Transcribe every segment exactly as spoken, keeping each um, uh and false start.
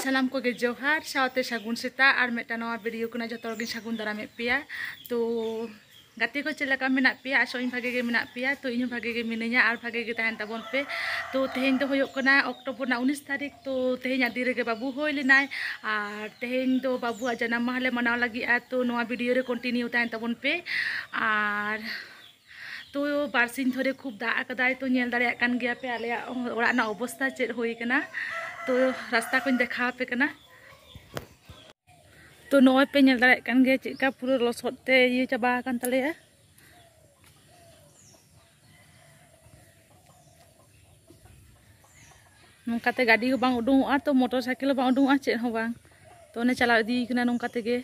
ᱥᱟᱱᱟᱢ ᱠᱚᱜᱮ ᱡᱚᱦᱟᱨ, ᱥᱟᱶᱛᱮ ᱥᱟᱹᱜᱩᱱ ᱥᱮᱛᱟᱜ᱾ ᱟᱨ ᱢᱤᱫᱴᱟᱝ ᱱᱚᱣᱟ ᱵᱷᱤᱰᱤᱭᱳ ᱠᱷᱚᱱᱟᱜ ᱡᱚᱛᱚ ᱦᱚᱲ ᱜᱤᱧ ᱥᱟᱹᱜᱩᱱ ᱫᱟᱨᱟᱢᱮᱫ ᱯᱮᱭᱟ᱾ ᱛᱚ ᱜᱟᱛᱮ ᱠᱚ, ᱪᱮᱫ ᱞᱮᱠᱟ ᱢᱮᱱᱟᱜ ᱯᱮᱭᱟ? ᱟᱥᱚᱜ ᱟᱹᱧ ᱵᱷᱟᱜᱮ ᱜᱮ ᱢᱮᱱᱟᱜ ᱯᱮᱭᱟ᱾ ᱛᱚ ᱤᱧ ᱦᱚᱸ ᱵᱷᱟᱜᱮ ᱜᱮ ᱢᱤᱱᱟᱹᱧᱟ ᱟᱨ ᱵᱷᱟᱜᱮ ᱜᱮ ᱛᱟᱦᱮᱱ ᱛᱟᱵᱚᱱ ᱯᱮ᱾ ᱛᱚ ᱛᱮᱦᱮᱧ ᱫᱚ ᱦᱩᱭᱩᱜ ᱠᱟᱱᱟ ᱚᱠᱴᱳᱵᱚᱨ ᱨᱮᱱᱟᱜ ᱩᱱᱤᱥ ᱛᱟᱹᱨᱤᱠᱷ᱾ ᱛᱚ ᱛᱮᱦᱮᱧᱟᱜ ᱫᱤᱱ ᱨᱮᱜᱮ ᱵᱟᱹᱵᱩ ᱦᱩᱭ ᱞᱮᱱᱟᱭ᱾ ᱟᱨ ᱛᱮᱦᱮᱧ ᱫᱚ ᱵᱟᱹᱵᱩᱣᱟᱜ ᱡᱟᱱᱟᱢ ᱢᱟᱦᱟ ᱞᱮ ᱢᱟᱱᱟᱣ ᱞᱟᱹᱜᱤᱫᱼᱟ᱾ ᱛᱚ ᱱᱚᱣᱟ ᱵᱷᱤᱰᱤᱭᱳ ᱨᱮ ᱠᱚᱱᱴᱤᱱᱤᱭᱩ ᱛᱟᱦᱮᱱ ᱛᱟᱵᱚᱱ ᱯᱮ᱾ ᱟᱨ ᱛᱚ ᱵᱟᱨᱥᱤᱧ ᱫᱷᱚᱨᱮ ᱠᱷᱩᱵ ᱫᱟᱜ ᱟᱠᱟᱫᱟᱭ, ᱛᱚ ᱧᱮᱞ ᱫᱟᱲᱮᱭᱟᱜ ᱠᱟᱱ ᱜᱮᱭᱟ ᱯᱮ ᱟᱞᱮᱭᱟᱜ ᱚᱲᱟᱜ ᱨᱮᱱᱟᱜ ᱚᱵᱚᱥᱛᱟ ᱪᱮᱫ ᱦᱩᱭ ᱠᱟᱱᱟ᱾ ᱛᱚ ᱨᱟᱥᱛᱟ ᱠᱚᱧ ᱫᱮᱠᱷᱟᱣ ᱟᱯᱮ ᱠᱟᱱᱟ᱾ ᱛᱚ ᱱᱚᱜᱼᱚᱭ ᱯᱮ ᱧᱮᱞ ᱫᱟᱲᱮᱭᱟᱜ ᱠᱟᱱ ᱜᱮᱭᱟ ᱪᱮᱫᱠᱟ ᱯᱩᱨᱟᱹ ᱞᱚᱥᱚᱫ ᱛᱮ ᱤᱭᱟᱹ ᱪᱟᱵᱟ ᱟᱠᱟᱱ ᱛᱟᱞᱮᱭᱟ᱾ ᱱᱚᱝᱠᱟᱛᱮ ᱜᱟᱹᱰᱤ ᱦᱚᱸ ᱵᱟᱝ ᱩᱰᱩᱝᱚᱜᱼᱟ, ᱛᱚ ᱢᱚᱴᱚᱨ ᱥᱟᱭᱠᱮᱞ ᱦᱚᱸ ᱵᱟᱝ ᱩᱰᱩᱝᱚᱜᱼᱟ, ᱪᱮᱫ ᱦᱚᱸ ᱵᱟᱝ᱾ ᱛᱚ ᱚᱱᱮ ᱪᱟᱞᱟᱣ ᱤᱫᱤᱭ ᱠᱟᱱᱟ ᱱᱚᱝᱠᱟ ᱛᱮᱜᱮ᱾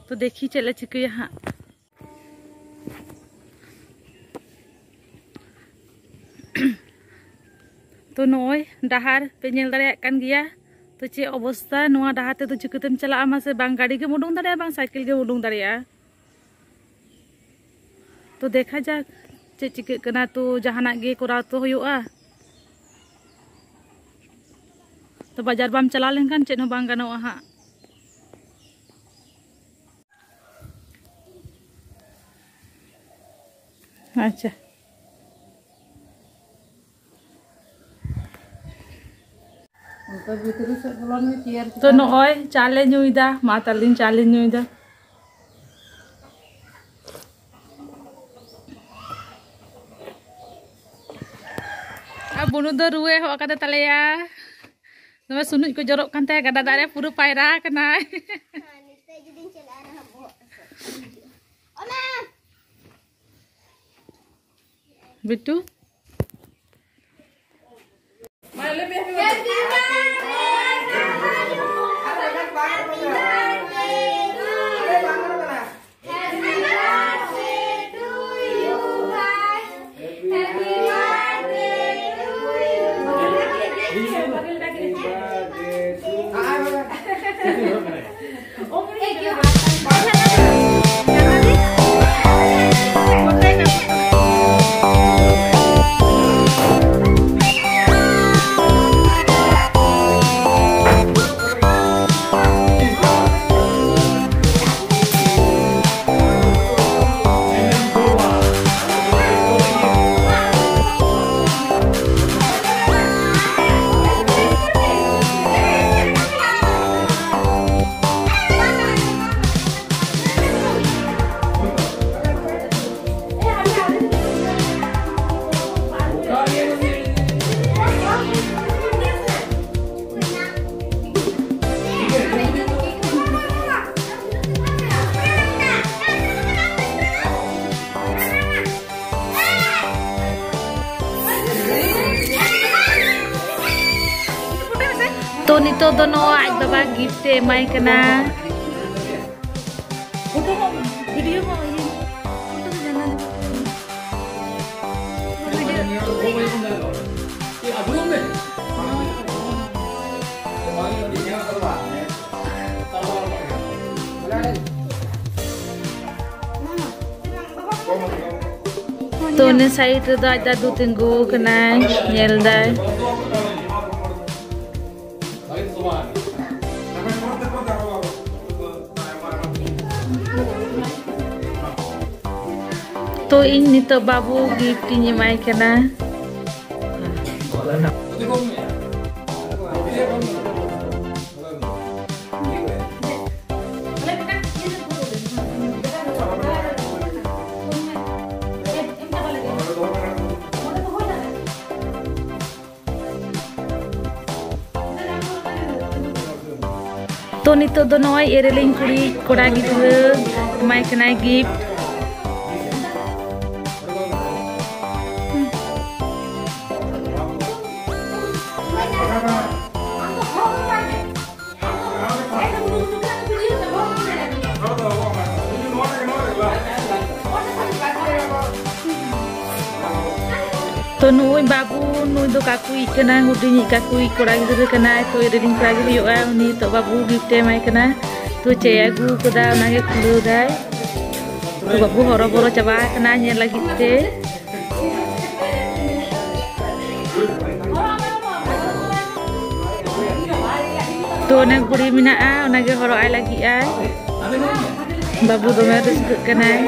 ᱛᱚ ᱫᱮᱠᱷᱤ ᱪᱮᱫ ᱞᱮ ᱪᱤᱠᱟᱹᱭᱟ ᱦᱟᱸᱜ᱾ ᱛᱚ ᱱᱚᱜᱼᱚᱭ ᱰᱟᱦᱟᱨ ᱯᱮ ᱧᱮᱞ ᱫᱟᱲᱮᱭᱟᱜ ᱠᱟᱱ ᱜᱮᱭᱟ᱾ ᱛᱚ ᱪᱮᱫ ᱚᱵᱚᱥᱛᱟ ᱱᱚᱣᱟ ᱰᱟᱦᱟᱨ ᱛᱮᱫᱚ, ᱪᱤᱠᱟᱹᱛᱮᱢ ᱪᱟᱞᱟᱜᱼᱟ ᱢᱟᱥᱮ? ᱵᱟᱝ ᱜᱟᱹᱰᱤ ᱜᱮᱢ ᱩᱰᱩᱝ ᱫᱟᱲᱮᱭᱟᱜᱼᱟ, ᱵᱟᱝ ᱥᱟᱭᱠᱮᱞ ᱜᱮᱢ ᱩᱰᱩᱝ ᱫᱟᱲᱮᱭᱟᱜᱼᱟ᱾ ᱛᱚ ᱫᱮᱠᱷᱟ ᱡᱟᱠ ᱪᱮᱫ ᱪᱤᱠᱟᱹᱜ ᱠᱟᱱᱟ᱾ ᱛᱚ ᱡᱟᱦᱟᱱᱟᱜ ᱜᱮ ᱠᱚᱨᱟᱣ ᱛᱚ ᱦᱩᱭᱩᱜᱼᱟ᱾ ᱛᱚ ᱵᱟᱡᱟᱨ ᱵᱟᱢ ᱪᱟᱞᱟᱣ ᱞᱮᱱᱠᱷᱟᱱ ᱪᱮᱫ ᱦᱚᱸ ᱵᱟᱝ ᱜᱟᱱᱚᱜᱼᱟ ᱦᱟᱸᱜ᱾ ᱟᱪᱪᱷᱟ᱾ ᱚᱱᱠᱟ ᱵᱷᱤᱛᱨᱤ ᱥᱮᱫ ᱵᱚᱞᱚᱱ ᱢᱮ, ᱪᱮᱭᱟᱨ ᱛᱚ ᱪᱮᱛᱟᱱ ᱨᱮ᱾ ᱱᱚᱜᱼᱚᱭ ᱪᱟ ᱞᱮ ᱧᱩᱭᱫᱟ, ᱢᱟ ᱛᱟᱞᱤᱧ ᱪᱟ ᱞᱮ ᱧᱩᱭᱫᱟ᱾ ᱟᱨ ᱵᱩᱱᱩ ᱫᱚ ᱨᱩᱣᱟᱹ ᱮᱦᱚᱵ ᱟᱠᱟᱫᱟ ᱛᱟᱞᱮᱭᱟ᱾ ᱫᱚᱢᱮ ᱥᱩᱱᱩᱡ ᱠᱚ ᱡᱚᱨᱚᱜ ᱠᱟᱱ ᱛᱟᱭᱟ, ᱜᱟᱰᱟ ᱫᱟᱜ ᱨᱮ ᱯᱩᱨᱟᱹ ᱯᱟᱭᱨᱟ ᱟᱠᱟᱱᱟᱭ᱾ ᱵᱤᱴᱩ᱾ ᱛᱚ ᱱᱤᱛᱚᱜ ᱫᱚ ᱱᱚᱣᱟ ᱟᱡ ᱵᱟᱵᱟ ᱜᱤᱯᱷᱴ ᱮ ᱮᱢᱟᱭ ᱠᱟᱱᱟ᱾ ᱯᱷᱳᱴᱳ ᱦᱚᱸ, ᱵᱷᱤᱰᱤᱭᱳ ᱦᱚᱸ, ᱤᱭᱟᱹ, ᱯᱷᱳᱴᱳ ᱫᱚ ᱡᱟᱱᱟᱢ ᱵᱷᱤᱰᱤᱭᱳ᱾ ᱛᱚ ᱚᱱᱮ ᱥᱟᱭᱤᱰ ᱨᱮᱫᱚ ᱟᱡ ᱫᱟᱫᱩ ᱛᱤᱸᱜᱩ ᱠᱟᱱᱟᱭ, ᱧᱮᱞ ᱫᱟᱭ᱾ ᱛᱚ ᱤᱧ ᱱᱤᱛᱚᱜ ᱵᱟᱹᱵᱩ ᱜᱤᱯᱷᱴ ᱤᱧ ᱮᱢᱟᱭ ᱠᱟᱱᱟ᱾ ᱛᱚ ᱱᱤᱛᱚᱜ ᱫᱚ ᱱᱚᱜᱼᱚᱭ ᱮᱨᱮᱞᱤᱧ ᱠᱩᱲᱤ ᱠᱚᱲᱟ ᱜᱤᱫᱽᱨᱟᱹ ᱮᱢᱟᱭ ᱠᱟᱱᱟᱭ ᱜᱤᱯᱷᱴ᱾ ᱛᱚ ᱱᱩᱭ ᱵᱟᱹᱵᱩ, ᱱᱩᱭ ᱫᱚ ᱠᱟᱠᱩᱭᱤᱡ ᱠᱟᱱᱟᱭ, ᱦᱩᱰᱤᱧᱤᱡ ᱠᱟᱠᱩᱭᱤᱡ ᱠᱚᱲᱟ ᱜᱤᱫᱽᱨᱟᱹ ᱠᱟᱱᱟᱭ᱾ ᱛᱚ ᱮᱨᱮᱞᱤᱧ ᱠᱚᱲᱟ ᱜᱮ ᱦᱩᱭᱩᱜᱼᱟ, ᱩᱱᱤ ᱱᱤᱛᱚᱜ ᱵᱟᱹᱵᱩ ᱜᱤᱯᱷᱴ ᱮ ᱮᱢᱟᱭ ᱠᱟᱱᱟ᱾ ᱛᱚ ᱪᱮᱫ ᱮ ᱟᱹᱜᱩ ᱠᱟᱫᱟ, ᱚᱱᱟᱜᱮ ᱠᱷᱩᱞᱟᱹᱣ ᱫᱟᱭ᱾ ᱛᱚ ᱵᱟᱹᱵᱩ ᱦᱚᱨᱚᱵᱚᱨᱚ ᱪᱟᱵᱟ ᱟᱠᱟᱱᱟ ᱧᱮᱞ ᱞᱟᱹᱜᱤᱫ ᱛᱮ᱾ ᱛᱚ ᱚᱱᱮ ᱜᱷᱩᱲᱤ ᱢᱮᱱᱟᱜᱼᱟ, ᱚᱱᱟᱜᱮ ᱦᱚᱨᱚᱜ ᱟᱭ ᱞᱟᱹᱜᱤᱫ ᱟᱭ᱾ ᱵᱟᱹᱵᱩ ᱫᱚᱢᱮ ᱨᱟᱹᱥᱠᱟᱹᱜ ᱠᱟᱱᱟᱭ᱾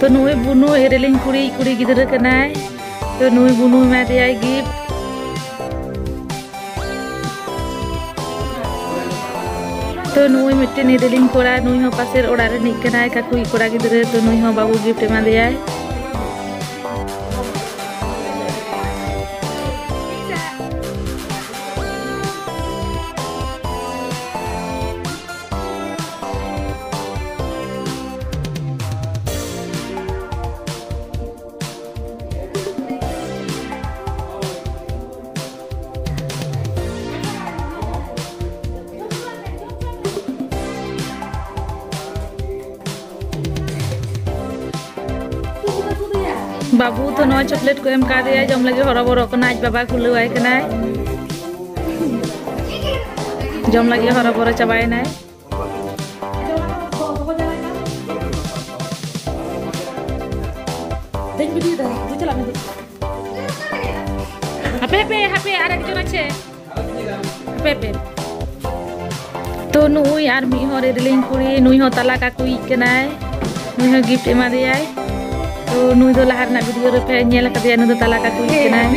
ᱛᱚ ᱱᱩᱭ ᱵᱩᱱᱩ ᱮᱨᱮᱞᱤᱧ ᱠᱩᱲᱤ, ᱠᱩᱲᱤ ᱜᱤᱫᱽᱨᱟᱹ ᱠᱟᱱᱟᱭ᱾ ᱛᱚ ᱱᱩᱭ ᱵᱩᱱᱩ ᱮᱢᱟ ᱫᱮᱭᱟᱭ ᱜᱤᱯᱷᱴ᱾ ᱛᱚ ᱱᱩᱭ ᱢᱤᱫᱴᱮᱱ ᱤᱫᱤᱞᱤᱧ ᱠᱚᱲᱟ, ᱱᱩᱭ ᱦᱚᱸ ᱯᱟᱥᱮᱨ ᱚᱲᱟᱜ ᱨᱤᱱᱤᱡ ᱠᱟᱱᱟᱭ, ᱠᱟᱠᱩᱭᱤᱡ ᱠᱚᱲᱟ ᱜᱤᱫᱽᱨᱟᱹ᱾ ᱛᱚ ᱱᱩᱭ ᱦᱚᱸ ᱵᱟᱹᱵᱩ ᱜᱤᱯᱷᱴ ᱮᱢᱟᱫᱮᱭᱟᱭ᱾ ᱵᱟᱹᱵᱩ ᱛᱚ ᱱᱚᱣᱟ ᱪᱚᱠᱞᱮᱴ ᱠᱚ ᱮᱢ ᱠᱟᱫᱮᱭᱟ, ᱡᱚᱢ ᱞᱟᱹᱜᱤᱫ ᱦᱚᱨᱚᱵᱚᱨᱚᱜ ᱠᱟᱱᱟ᱾ ᱟᱡ ᱵᱟᱵᱟᱭ ᱠᱷᱩᱞᱟᱹᱣᱟᱭ ᱠᱟᱱᱟᱭ, ᱡᱚᱢ ᱞᱟᱹᱜᱤᱫ ᱦᱚᱨᱚᱵᱚᱨᱚ ᱪᱟᱵᱟᱭᱮᱱᱟᱭ᱾ ᱫᱮᱡ ᱵᱤᱰᱤᱭᱳ ᱫᱟ, ᱫᱩ ᱪᱟᱞᱟᱜ ᱢᱮ, ᱫᱩ᱾ ᱦᱟᱯᱮ, ᱦᱟᱯᱮ, ᱦᱟᱯᱮ, ᱟᱨ ᱮᱠᱡᱚᱱ ᱟᱪᱷᱮ᱾ ᱦᱟᱯᱮ, ᱦᱟᱯᱮ᱾ ᱛᱚ, ᱱᱩᱭ ᱟᱨ ᱢᱤᱫ ᱦᱚᱲ ᱨᱮᱞᱤᱧ ᱠᱩᱲᱤ, ᱱᱩᱭ ᱦᱚᱸ ᱛᱟᱞᱟ ᱠᱟᱠᱩᱭᱤᱡ ᱠᱟᱱᱟᱭ᱾ ᱱᱩᱭ ᱦᱚᱸ ᱜᱤᱯᱷᱴ ᱮᱢᱟ ᱫᱮᱭᱟᱭ᱾ ᱛᱚ, ᱱᱩᱭ ᱫᱚ ᱞᱟᱦᱟ ᱨᱮᱱᱟᱜ ᱵᱷᱤᱰᱤᱭᱳ ᱨᱮᱯᱮ ᱧᱮᱞ ᱟᱠᱟᱫᱮᱭᱟ, ᱱᱩᱭ ᱫᱚ ᱛᱟᱞᱟ ᱠᱟᱠᱩᱭᱤᱡ ᱠᱟᱱᱟᱭ᱾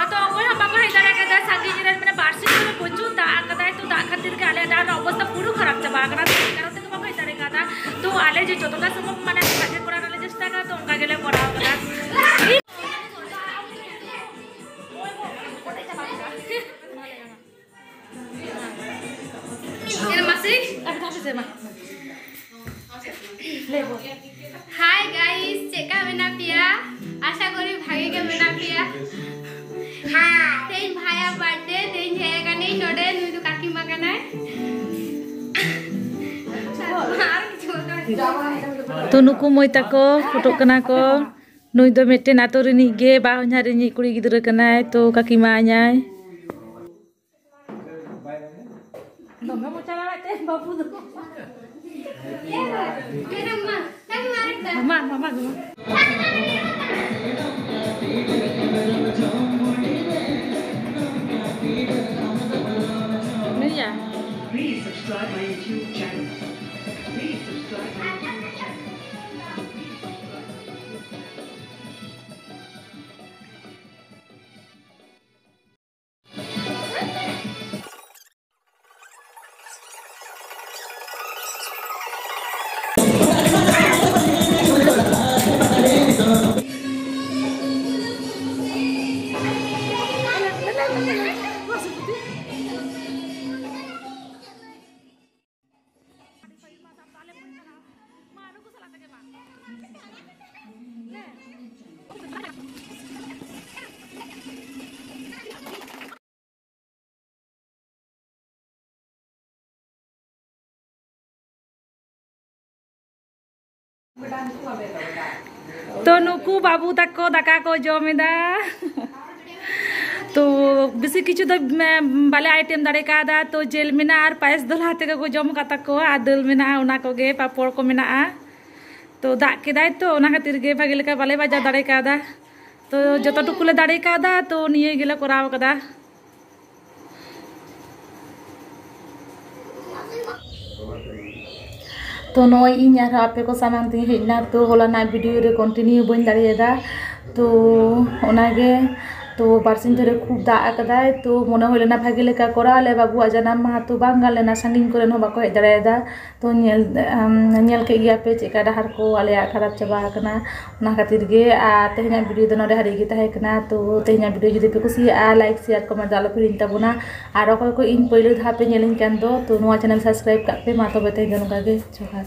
ᱟᱫᱚ ᱚᱠᱚᱭ ᱦᱚᱸ ᱵᱟᱠᱚ ᱦᱮᱡ ᱫᱟᱲᱮ ᱠᱟᱫᱟ, ᱥᱟᱺᱜᱤᱧ ᱨᱮᱱ, ᱢᱟᱱᱮ, ᱵᱟᱨᱥᱤᱧ ᱫᱷᱚᱨᱮ ᱯᱨᱚᱪᱩᱨ ᱫᱟᱜ ᱟᱠᱟᱫᱟᱭ᱾ ᱛᱚ ᱫᱟᱜ ᱠᱷᱟᱹᱛᱤᱨ ᱜᱮ ᱟᱞᱮᱭᱟᱜ ᱰᱟᱦᱟᱨ ᱨᱮᱱᱟᱜ ᱚᱵᱚᱥᱛᱟ ᱯᱩᱨᱟᱹ ᱠᱷᱟᱨᱟᱯ ᱪᱟᱵᱟ ᱟᱠᱟᱱᱟ᱾ ᱛᱚ ᱮᱭ ᱠᱟᱨᱚᱱ ᱛᱮᱜᱮ ᱵᱟᱠᱚ ᱦᱮᱡ ᱫᱟᱲᱮ ᱠᱟᱫᱟ᱾ ᱛᱚ ᱟᱞᱮ ᱡᱮ ᱡᱚᱛᱚᱴᱟ ᱥᱚᱢᱵᱷᱚᱵ, ᱢᱟᱱᱮ, ᱵᱷᱟᱜᱮ ᱠᱚᱨᱟᱣ ᱨᱮᱱᱟᱜ ᱞᱮ ᱪᱮᱥᱴᱟ ᱠᱟᱫᱟ, ᱛᱚ ᱚᱱᱠᱟ ᱜᱮᱞᱮ ᱠᱚᱨᱟᱣ ᱠᱟᱫᱟ᱾ ᱮ ᱢᱟᱥᱤ, ᱟᱨ ᱢᱤᱫ ᱫᱷᱟᱣ ᱯᱮ ᱥᱮ ᱢᱟ᱾ ᱞᱟᱹᱭ ᱵᱚᱞ᱾ Hi guys, ᱪᱮᱫᱠᱟ ᱢᱮᱱᱟᱜ ᱯᱮᱭᱟ? ᱟᱥᱟ ᱠᱚᱨᱤ ᱵᱷᱟᱜᱮ ᱜᱮ ᱢᱮᱱᱟᱜ ᱯᱮᱭᱟ᱾ ᱛᱮᱦᱮᱧ ᱵᱷᱟᱭᱟ birthday, ᱛᱮᱦᱮᱧ ᱦᱮᱡ ᱟᱠᱟᱱᱟᱹᱧ ᱱᱚᱰᱮ, ᱱᱩᱭ ᱫᱚ ᱠᱟᱠᱤᱢᱟ ᱠᱟᱱᱟᱭ᱾ ᱟᱨ ᱠᱤᱪᱷᱩ ᱵᱟᱝ᱾ ᱛᱚ ᱱᱩᱠᱩ ᱢᱟᱹᱭ ᱛᱟᱠᱚ ᱯᱷᱳᱴᱳᱜ ᱠᱟᱱᱟ ᱠᱚ᱾ ᱱᱩᱭ ᱫᱚ ᱢᱤᱫᱴᱮᱱ ᱟᱛᱳ ᱨᱤᱱᱤᱡ ᱜᱮ, ᱵᱟᱦᱚᱧᱦᱟᱨ ᱨᱤᱱᱤᱡ ᱠᱩᱲᱤ ᱜᱤᱫᱽᱨᱟᱹ ᱠᱟᱱᱟᱭ, ᱛᱚ ᱠᱟᱹᱠᱤᱢᱟ ᱟᱧᱟᱭ᱾ ᱫᱚᱢᱮ ᱢᱚᱪᱟ ᱞᱟᱲᱟᱜ ᱛᱮ ᱵᱟᱹᱵᱩ ᱫᱚ᱾ ᱢᱟ, ᱢᱟ, ᱢᱟ, ᱢᱟ᱾ ᱱᱩᱭᱟ᱾ Please subscribe my YouTube channel. Please subscribe my YouTube channel. ᱛᱚ, ᱱᱩᱠᱩ ᱵᱟᱹᱵᱩ ᱛᱟᱠᱚ ᱫᱟᱠᱟ ᱠᱚ ᱡᱚᱢ ᱮᱫᱟ᱾ ᱛᱚ, ᱵᱮᱥᱤ ᱠᱤᱪᱷᱩ ᱫᱚ, ᱢᱮ-, ᱵᱟᱞᱮ ᱟᱭᱴᱮᱢ ᱫᱟᱲᱮ ᱠᱟᱣᱫᱟ᱾ ᱛᱚ, ᱡᱤᱞ ᱢᱮᱱᱟᱜᱼᱟ ᱟᱨ ᱯᱟᱭᱮᱥ ᱫᱚ ᱞᱟᱦᱟ ᱛᱮᱜᱮ ᱠᱚ ᱡᱚᱢ ᱟᱠᱟᱫ ᱛᱟᱠᱚᱣᱟ, ᱟᱨ ᱫᱟᱹᱞ ᱢᱮᱱᱟᱜᱼᱟ, ᱚᱱᱟ ᱠᱚᱜᱮ, ᱯᱟᱯᱚᱲ ᱠᱚ ᱢᱮᱱᱟᱜᱼᱟ᱾ ᱛᱚ, ᱫᱟᱜ ᱠᱮᱫᱟᱭ, ᱛᱚ ᱚᱱᱟ ᱠᱷᱟᱹᱛᱤᱨ ᱜᱮ ᱵᱷᱟᱜᱮ ᱞᱮᱠᱟ ᱵᱟᱞᱮ ᱵᱟᱡᱟᱣ ᱫᱟᱲᱮ ᱠᱟᱣᱫᱟ᱾ ᱛᱚ, ᱡᱚᱛᱚ ᱴᱩᱠᱩ ᱞᱮ ᱫᱟᱲᱮ ᱠᱟᱣᱫᱟ, ᱛᱚ ᱱᱤᱭᱟᱹ ᱜᱮᱞᱮ ᱠᱚᱨᱟᱣ ᱠᱟᱫᱟ᱾ ᱛᱚ, ᱱᱚᱜᱼᱚᱭ ᱤᱧ ᱟᱨᱦᱚᱸ ᱟᱯᱮ ᱠᱚ ᱥᱟᱢᱟᱝ ᱛᱤᱧ ᱦᱮᱡ ᱮᱱᱟ᱾ ᱛᱚ, ᱦᱚᱞᱟᱱᱟᱜ ᱵᱷᱤᱰᱤᱭᱳ ᱨᱮ ᱠᱚᱱᱴᱤᱱᱤᱭᱩ ᱵᱟᱹᱧ ᱫᱟᱲᱮᱭᱟᱫᱟ᱾ ᱛᱚ, ᱚᱱᱟᱜᱮ, ᱛᱚ, ᱵᱟᱨᱥᱤᱧ ᱫᱷᱚᱨᱮ ᱠᱷᱩᱵ ᱫᱟᱜ ᱟᱠᱟᱫᱟᱭ᱾ ᱛᱚ, ᱢᱚᱱᱮ ᱦᱩᱭ ᱞᱮᱱᱟ ᱵᱷᱟᱜᱮ ᱞᱮᱠᱟ ᱠᱚᱨᱟᱣ ᱟᱞᱮ, ᱵᱟᱹᱵᱩᱣᱟᱜ ᱡᱟᱱᱟᱢ ᱢᱟᱦᱟ ᱛᱚ ᱵᱟᱝ ᱜᱟᱱ ᱞᱮᱱᱟ, ᱥᱟᱺᱜᱤᱧ ᱠᱚᱨᱮᱱ ᱦᱚᱸ ᱵᱟᱠᱚ ᱦᱮᱡ ᱫᱟᱲᱮᱭᱟᱫᱟ᱾ ᱛᱚ, ᱧᱮᱞ, ᱟᱢ, ᱧᱮᱞ ᱠᱮᱫ ᱜᱮᱭᱟ ᱯᱮ ᱪᱮᱫᱠᱟ ᱰᱟᱦᱟᱨ ᱠᱚ ᱟᱞᱮᱭᱟᱜ ᱠᱷᱟᱨᱟᱯ ᱪᱟᱵᱟ ᱟᱠᱟᱱᱟ᱾ ᱚᱱᱟ ᱠᱷᱟᱹᱛᱤᱨ ᱜᱮ, ᱟᱨ ᱛᱮᱦᱮᱧᱟᱜ ᱵᱷᱤᱰᱤᱭᱳ ᱫᱚ ᱱᱚᱰᱮ ᱦᱟᱹᱨᱤᱡ ᱜᱮ ᱛᱟᱦᱮᱸ ᱠᱟᱱᱟ᱾ ᱛᱚ, ᱛᱮᱦᱮᱧᱟᱜ ᱵᱷᱤᱰᱤᱭᱳ ᱡᱩᱫᱤ ᱯᱮ ᱠᱩᱥᱤᱭᱟᱜᱼᱟ, ᱞᱟᱭᱤᱠ, ᱥᱮᱭᱟᱨ, ᱠᱚᱢᱮᱱᱴ ᱫᱚ ᱟᱞᱚ ᱯᱮ ᱦᱤᱲᱤᱧ ᱛᱟᱵᱚᱱᱟ᱾ ᱟᱨ ᱚᱠᱚᱭ ᱠᱚ ᱤᱧ ᱯᱳᱭᱞᱳ ᱫᱷᱟᱣ ᱯᱮ ᱧᱮᱞᱤᱧ ᱠᱟᱱ ᱫᱚ, ᱛᱚ, ᱱᱚᱣᱟ ᱪᱮᱱᱮᱞ ᱥᱟᱵᱥᱠᱨᱟᱭᱤᱵ ᱠᱟᱜ ᱯᱮ᱾ ᱢᱟ ᱛᱚᱵᱮ ᱛᱮᱦᱮᱧ ᱫᱚ ᱱᱚᱝᱠᱟ ᱜᱮ, ᱡᱚᱦᱟᱨ᱾